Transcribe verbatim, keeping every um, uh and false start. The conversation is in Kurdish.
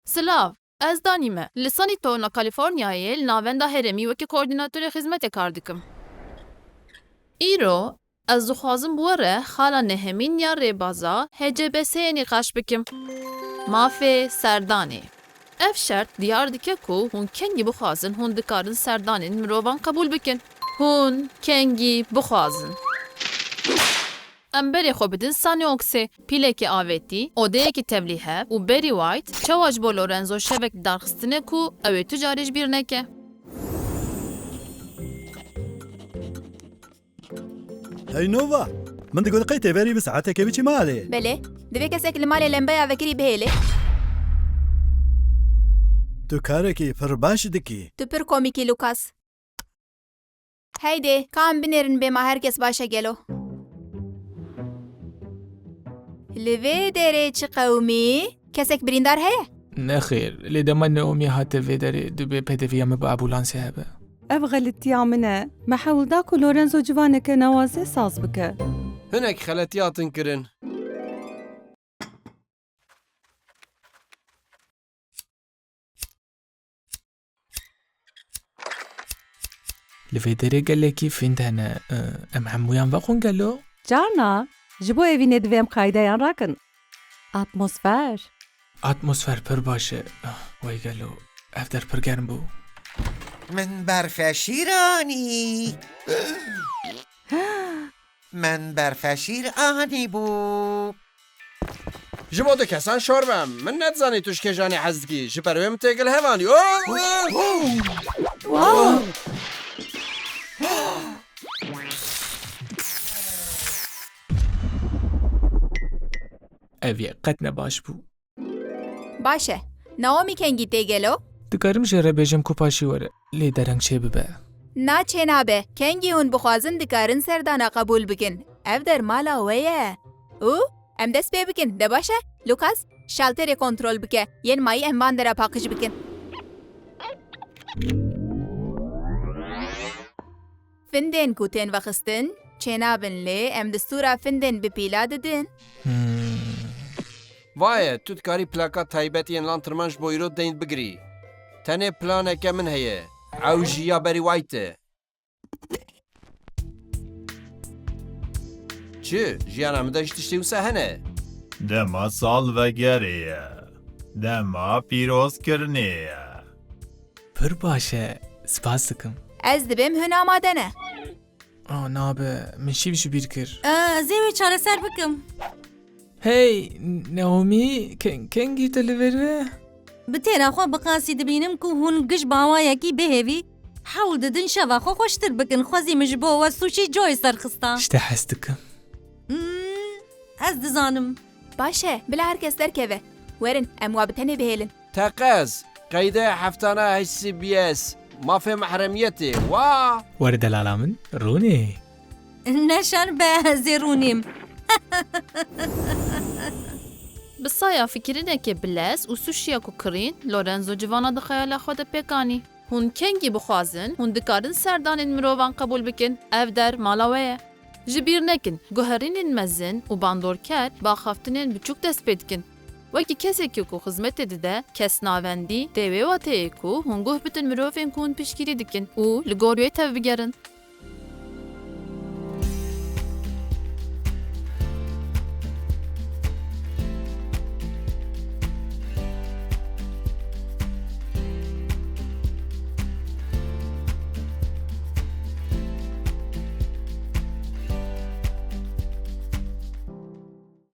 Silav, ez Danî me. Li San Antonio Kalîforniyayê li Navenda Herêmî wekî koordînatorê xizmetê kar dikim. Îro ez dixwazim bi we re xala nehemîn ya rêbaza H C B S'ê nîqaş bikim. Mafê serdanê. Ev şert diyar dike ku hûn kengî bixwazin, hûn dikarin serdanên mirovan qebûl bikin. Hûn kengî bixwazin. Em berê xwe bidin Sanioxê, pîlekê avêtî, odeyekî tevlîhev û Barry White çawa ji bo Lorenzo şevek darxistine ku ew ê tu carê ji bîr neke. Hey Nova, min digot qey tê berî bi saetekê biçî malê. Belê, divê kesek li malê lembeya vekirî bihêlê. Tu karekî pir baş dikî. Tu pir komîk î, Lucas. Heydê, ka em binêrin bê ma her kes baş e gelo. Li vê derê çi qewimî? Kesek birîndar heye? Nexêr, lê dema Naomi hate vê derê, dibê pêdiviya me bi ambûlansê hebe. Ev xelitiya min e. Me hewl da ku Lorenzo civaneke nawazê saz bike. Hinek xeletî hatin kirin. Li vê derê gelekî fînd hene. Em hemûyan vexwin gelo? Carna, ji bo evînê divê em qaydeyan rakin. Atmosfer. Atmosfer pir baş e. Ah, wey gelo. Ev der pir germ bû. Min berfeşîr anî. Min berfeşîr anî bû. Ji bo du kesan şor be. Min nedizanî tu ji kêjanê hez dikî. Ji ber wê min têgil hev anî. Oh! Ev yek qet ne baş bû. Baş e. Naomi kengî tê gelo? Dikarim jê re bêjim ku paşî were, lê dereng çê bibe. Na çê nabe. Kengî hûn bixwazin dikarin serdana qebûl bikin. Ev der mala we ye. Û em dest pê bikin. De baş e? Lucas, şalterê kontrol bike. Yên mayî em van dera paqij bikin. Findên ku tên vexistin, çênabin lê em distûra findên bi pîla didin. Hmm. Vaye, tu dikarî plaka taybet yên Lanterman ji bo îro deyn bigirî. Tenê planeke min heye. Ew jî ya Barry White e. Çi? Jiyana min de jî tiştê wisa hene. Dema salvegerê ye. Dema pîrozkirinê ye. Pir baş e. Spas dikim. Ez dibêm hûn amade ne. Ah, nabe. Min şîv ji bîr kir. Aa, ez ê wê çareser bikim. Hey, Naomi, ke-, kengî tu li vir e? Bi têra xwe bi qasî dibînim ku hûn giş bi awayekî bihêvî hewl didin şeva xwe xweştir bikin. Xwezî min ji bo we sushi Joy serxista. Ji te hez dikim. Hmm, ez dizanim. Baş e, bila her kes derkeve. Werin, em wa bi tenê bihêlin. Teqez, qeyde heftana H C B S, mafê mehremiyetê, wa! Were delala min, rûnê. Ne şer be, ez ê rûnîm. Bi saya fikirinekê bilez û suşiya ku kirîn, Lorenzo civana di xeyala xwe de pêk anî. Hûn kengî bixwazin, hûn dikarin serdanên mirovan qebûl bikin, ev der mala we ye. Ji bîr nekin, guherînên mezin û bandorker bi axaftinên biçûk dest pê dikin. Wekî kesekî ku xizmetê dide, kesnavendî, tê wê wateyê ku hûn guh bidin mirovên ku hûn piştgirî dikin û li gor wê tevbigerin.